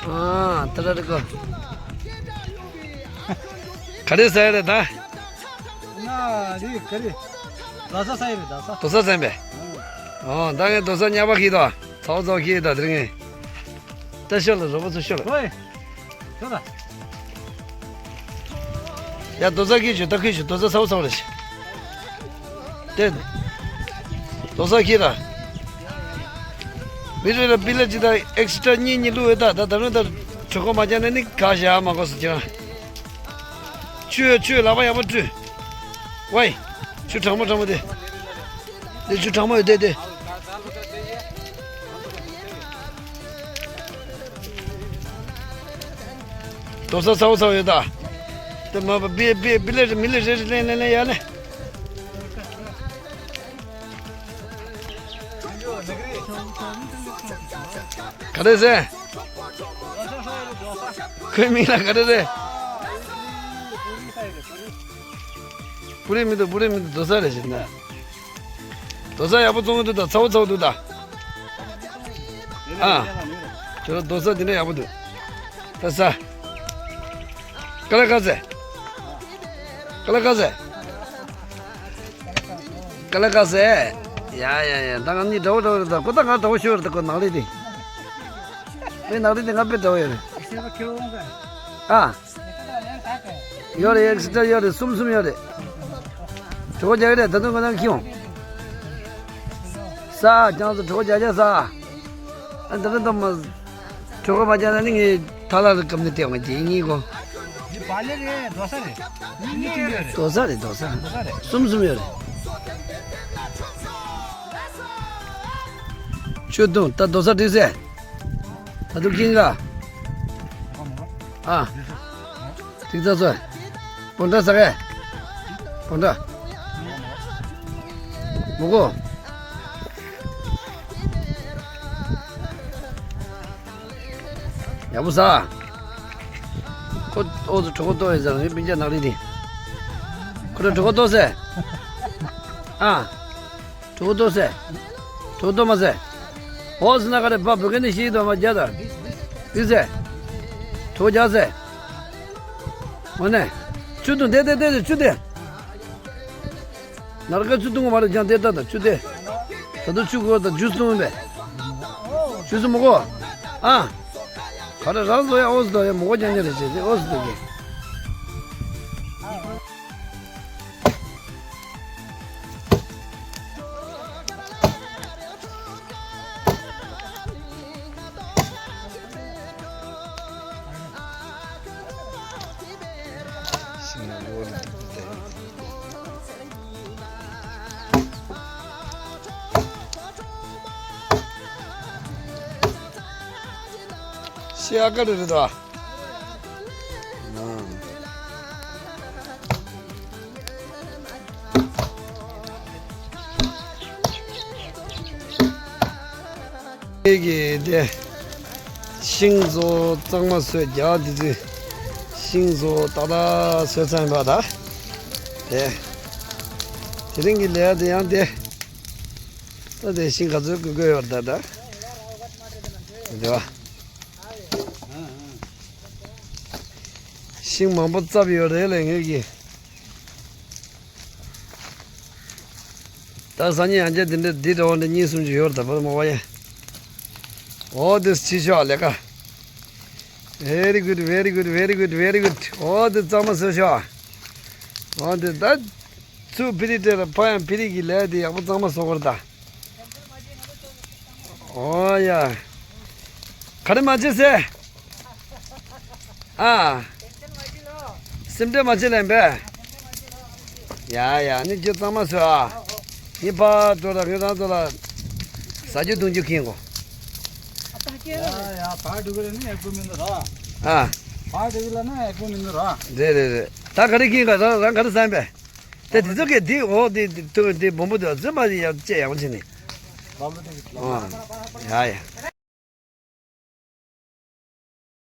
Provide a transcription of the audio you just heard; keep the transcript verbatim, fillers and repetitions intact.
ཨ། ད་ད་ད་གོ། ག་རེ་ཟ་ཡ་རེད་ད། ང་རི་ག་རེ། རྡོ་ས་ཟ་ཡ་རེད། རྡོ་ས། རྡོ་ས་ཟ་ཡིན་པས། ཨོ་ད་ངས་རྡོ་ས་ཉག་པ་ཁྱེར་དང་། ཚ་བོ་ཚ་བོ་ཁྱེར་དང་དེ་རིང་ངས། ད་ཤོད་ལ་རོགས་པ་ཚོ་ཤོད་ལ། ཧོꯏ། ཤོད་ལ། ཡ་རྡོ་ས་ཁྱེར་ཤོག་ད་ཁྱེར་ཤོག་རྡོ་ས་ཚ་བོ་ཚ་བོ་རེད་ཤག་དེ། རྡོ་ས་ཁྱེར་དང་། མི་རེ་ལ་པི་ལ་ཅི་དང་ཨེག་སི་ཊ་ར་གཉིས་གཉིས་བླུགས་ཡོད་ད། ད་ད་རུང་ད་གྲོད་ཁོག་མ་རྒྱགས་ན་ནི་ག་ཞིག་ཨ་མ་གོ་ཟེར་ཁྱེད་རང་། ཆུ་ཡོད་ཆུ་ཡོད་ལག་པ་ཡག་པོ་བཀྲུས། ཝའི། ཆུ་གྲང་མོ་གྲང་མོ་དེ། དེ་ཆུ་གྲང་མོ་ཡོད་དེ་དེ། རྡོ་ས་ཚ་བོ་ཚ་བོ་ཡོད་ད། དེ་མ་པ་བི་བི་བི་ལེ་རེ་མི་ལེ་རེ་རེ་ལེན་ལེན་ལེན་ཡ་ལེ། ག་རེ་ཟེར། ཁོའི་མིང་ལ་ག་རེ་ཟེར། པུ་རི་མི་འདུག་པུ་རི་མི་འདུག་རྡོ་ས་རེད་ཟེར་ན། རྡོ་ས་ཡག་པོ་བཙོང་གི་འདུག་ད། ཚ་བོ་ཚ་བོ་འདུག་ད། ཨ། ཁྱོད་རང་རྡོ་ས་འདི་འདྲ་ཡག་པོ་འདུག་ད་ས། ཀ་ལ་ཀ་ཟེ། ཀ་ལ་ཀ་ཟེ། ཀ་ལ་ཀ་ཟེ། ཡ་ཡ་ཡ། ད་ང་གཉིས་འདྲ་བོ་འདྲ་བོ་རེད་ད། ཁོ་ད་ང་འདྲ་བོ་ཤོར་རེད་ད། ཁོ་ནག་ལི་དེ། ངའི་ནག་ལི་དེ་ང་དཔེ་འདྲ་བོ་ཡོད་རེད། ཨ། ཡོད་རེད། ཨེག་སི་ཊ་ར་ཡོད་རེད། གསུམ་གསུམ་ཡོད་རེད། གྲོད་ཁོག་རྒྱག་གི་རེད། ད་དུང་ཁོ་ནང་ཁྱེར་ཡོང་། ཟ། ཅང་ཙེ་གྲོད་ཁོག་རྒྱག་རྒྱག་ཟ། ཨ་ད་ད་ད་མ། གྲོད་ཁོག་མ་རྒྱགས་ན་ནི་ངས་ཐ་ལ་ལ་བཀབ་ནས་སྟེར་བ་གྱིས་ངེས་གོ། འདི་བ་ལེ་རེད། རྡོ་ས་རེད། གཉིས་གཉིས་ཡོད་རེད། རྡོ་ས་རེད། རྡོ་ས། རྡོ་ས་རེད། གསུམ་གསུམ་ཡོད་རེད། ཆུ་བཏུང་། ད་རྡོ་ས་བསྒྲིགས་ཟེ། ད་དུང་ཀིང་ག་ཨ། ཏིག་ཙ་ཙོ། བོང་ཁྲ་ཟ་གས། བོང་ཁྲ། མོ་གོ། ཡག་པོ་ཟ། ཁོ་ཨོ་ཙི་གྲོད་ཁོག་ལྟོགས་ཡོད་ཟེར། ངའི་སྤུན་ཀྱག་ནག་རིལ་དེ། ཁོ་རང་གྲོད་ཁོག་ལྟོགས་ཟེ། ཨ། གྲོད་ཁོག་ལྟོགས་ཟེ། གྲོད་ཁོག་ལྟོགས་མ་ཟེ། ཨོ་ཟེར་ན་ག་རེ། ཕ་བོད་སྐད་ནས་ཤེས་དོ་མ་རྒྱག་ད། དེ་ཟེ། གྲོད་ཁོག་རྒྱག་ཟེ། འོ་ནས། ཆུ་འཐུང་། དེ་དེ་དེ་ཆུ་དེ། ནར་ཀ་ཆུ་འཐུང་གི་མ་རེད། ཀྱང་དེ་ལྟ་དང་ཆུ་དེ། ད་དུང་ཆུ་གོ་དང་ཇུས་འཐུང་བས། ཇུས་མོ་གོ། ཨ། ག་རེ་རང་བཟོ་ཡ། ཨོ་ཟེར་དོ་ཡ། མོ་གོ་རྐྱང་རྐྱང་རེད་ཟེར་ཏེ་ཨོ་ཟེར་དོ་གི། ཤི་ཨ་ཀ་རེ་རེད་དོ། ཨེ་གི་དེ། ཤིང་བཟོ་གཙང་མ་བཟོས་རྒྱག་དེ་དུས། ཤིང་བཟོ་ཏག་ཏག་བཟོས་ཚར་ཡིན་པ་ད། དེ། དེ་རིང་གི་ལས་དེ་ཡང་དེ། ད་དེ་ཤིང་ག་ཚོད་དགོས་དགོས་ཡོད་ད་ད། དེ་བ། ཤིང་མང་པོ་བཙབས་ཡོད་རེད་ལས་ངེད་ཀྱིས། ད་སང་ཉིན་ཡང་བསྐྱར་འདི་འདྲ་འདི་འདྲ་བ་འདྲ་གཉིས་གསུམ་ཅིག་ཡོད་རེད་ད་བར་མ་བ་ཡ། ཨོ་དེ་ཅི་ཤོག་ལས་ཀ། Very good, very good, very good, very good. ཨོ་དེ་གཙང་མ་བཟོས་ཤོག་ཨོ་དེ་ད་ཚུར་ཕི་རི་སྤྲད་ལ་ཕ་ཡང་ཕི་རི་གི་ལས་དེ་ཡག་པོ་གཙང་མ་བཟོ་དགོས་རེད་ད། ཨོ་ཡ། ག་རེ་མ་བྱེད་ཟེར། ཨ། སེམས་ཁྲལ་མ་བྱེད་ལན་པས། ཡ་ཡ་ནི་རྒྱུ་གཙང་མ་བཟོས་ཨ། ནི་ཕར་འགྲོ་ལ་ངས་རང་ཚོ་ལ། ཟ་རྒྱུ་འཐུང་རྒྱུ་ཁེངས་གོ། ཡ་ཡ་ཕར་འགྲོ་གི་རེད་ནི་ཡག་པོ་མི་འདུག་ར། ཨ། ཕར་འགྲོ་གི་ལ་ན་ཡག་པོ་མི་འདུག་ར། རེད་རེད་རེད། ད་ག་རེ་ཁེངས་ག་རང་རང་ག་རེ་བསམ་པས། དེ་དེ་ཚོ་གས་དེ་འོ་དེ་དེ་དེ་བོང་བུ་དེ་ཚོ་མ་ཡ་བཅད་ཡག་པོ་བྱས་ནས། ཨ། ཡ་ཡ།